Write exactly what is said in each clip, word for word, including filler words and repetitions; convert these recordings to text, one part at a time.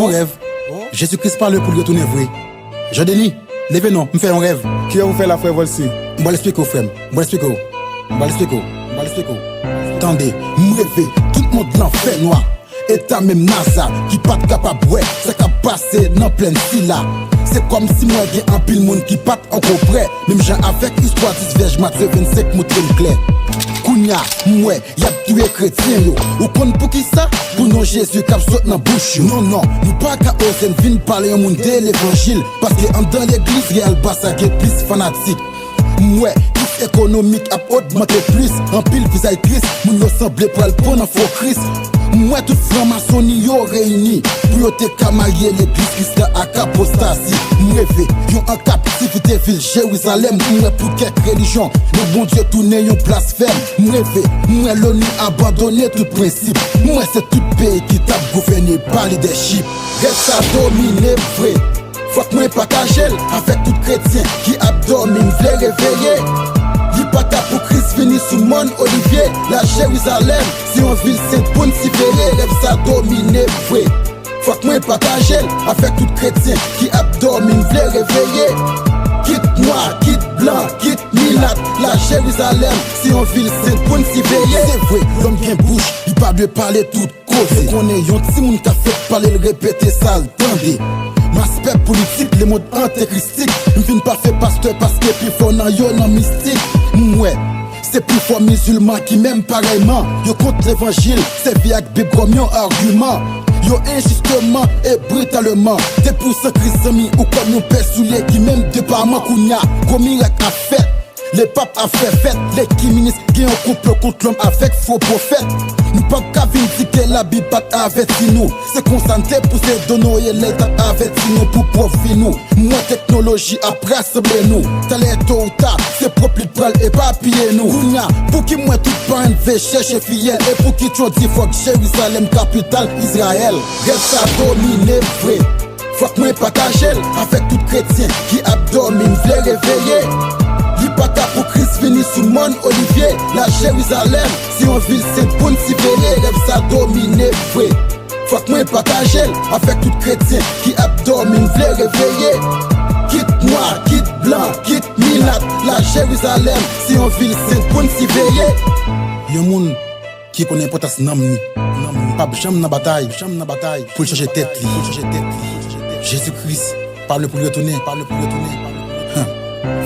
Yon rèv. Jezi Kris pale pou l retounen vre. Jean Denis, leve non, m fè yon rèv. Ki rèv ou fè la, frè Volcy? M pral eksplike w, frè m. M pral eksplike w. M pral eksplike w. M pral eksplike w. Tande, m reve, tout mond lan fè nwa. E ta menm NASA ki pa t kapab wè sa k ap pase nan plèn sila. Se kòmsi m wè gen anpil moun ki pa t ankò prè, menm jan avèk istwa dis vyèj Matye vennsenk montre m klè. Kounye a, m wè y ap touye kretyen yo. Ou konn poukisa? Pou non Jezi k ap sot nan bouch yo. Non, non, nou pa ka oze n vin pale yon moun de levanjil, paske anndan legliz Real Barça gen plis fanatik. M wè kris ekonomik ap ogmante plis, anpil vizaj tris, moun yo sanble pral pran nan fo kris. M wè tout franmasoni yo reyini pou yo te ka marye legliz kris la ak apostazi. M reve yon an kaptivite vil Jerizalèm, m wè pou kèk relijyon, non Bondye tounen yon blasfèm. M reve, m wè loni abandone tout prensip. M wè se tout peyi ki t ap gouvène pa lidèchip. Rèv sa domine vre. Fòk mwen pataje l avèk tout kretyen ki ap dòmi, m vle reveye. Li pa ta pou Kris vini sou mòn Olivye, la Jerizalèm se yon vil sent pou n siveye. Rèv sa domine vre. Fòk mwen pataje l avèk tout kretyen ki ap dòmi, m vle reveye. Kit nwa, kit blan, kit milat, la Jerizalèm se yon vil sent pou n siveye. Se vre, lòm gen bouch, li pa dwe pale tout koze. Yo konnen yon timoun ka fèt pale, l repete sa l tande. Mas pèp politik, lemonn antekristik. M vin pa fè pastè paske pi fò nan yo nan mistik. M wè se pi fò mizilman ki menm parèyman. Yo kont levanjil, sèvi ak Bib kòm yon agiman. Yo enjisteman e britalman te pou san Kris zanmi ou kòm yon pè soulye ki menm depaman. Kounya, gwo mirak ap fèt. Lepap ap fè fèt, lekimenis gen yon konplo kont lòm avèk fo pwofèt. Nou p ap ka vin di ke Labib pa t avèti nou. Se konsa n te pouse do Noye lè l t ap avèti nou pou pwòp vi nou. M wè teknoloji ap rasanble nou. Talè to ou ta, se pwòp li pral epapiye nou. Kounya, pouki m wè tout parenn vle chèche fiyèl, e pouki Trump di fòk Jerizalèm kapital Izrayèl? Rèv sa domine vre. Fòk mwen pataje l avèk tout kretyen ki ap dòmi, m vle reveye. Li pa ta pou Kris vini sou mòn Olivye, la Jerizalèm se yon vil sent pou n siveye. Rèv sa domine vre. Fòk mwen pataje l avèk tout kretyen ki ap dòmi, m vle reveye. Kit nwa, kit blan, kit milat, la Jerizalèm se yon vil sent pou n siveye. Yon moun ki konnen enpòtans nanm ni. Nanm ni p ap janm nan batay, janm nan batay pou l chanje tèt li. Jezi Kris pale pou l retounen, pale pou l retounen. Huh.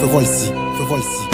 Frè Volcy, frè Volcy.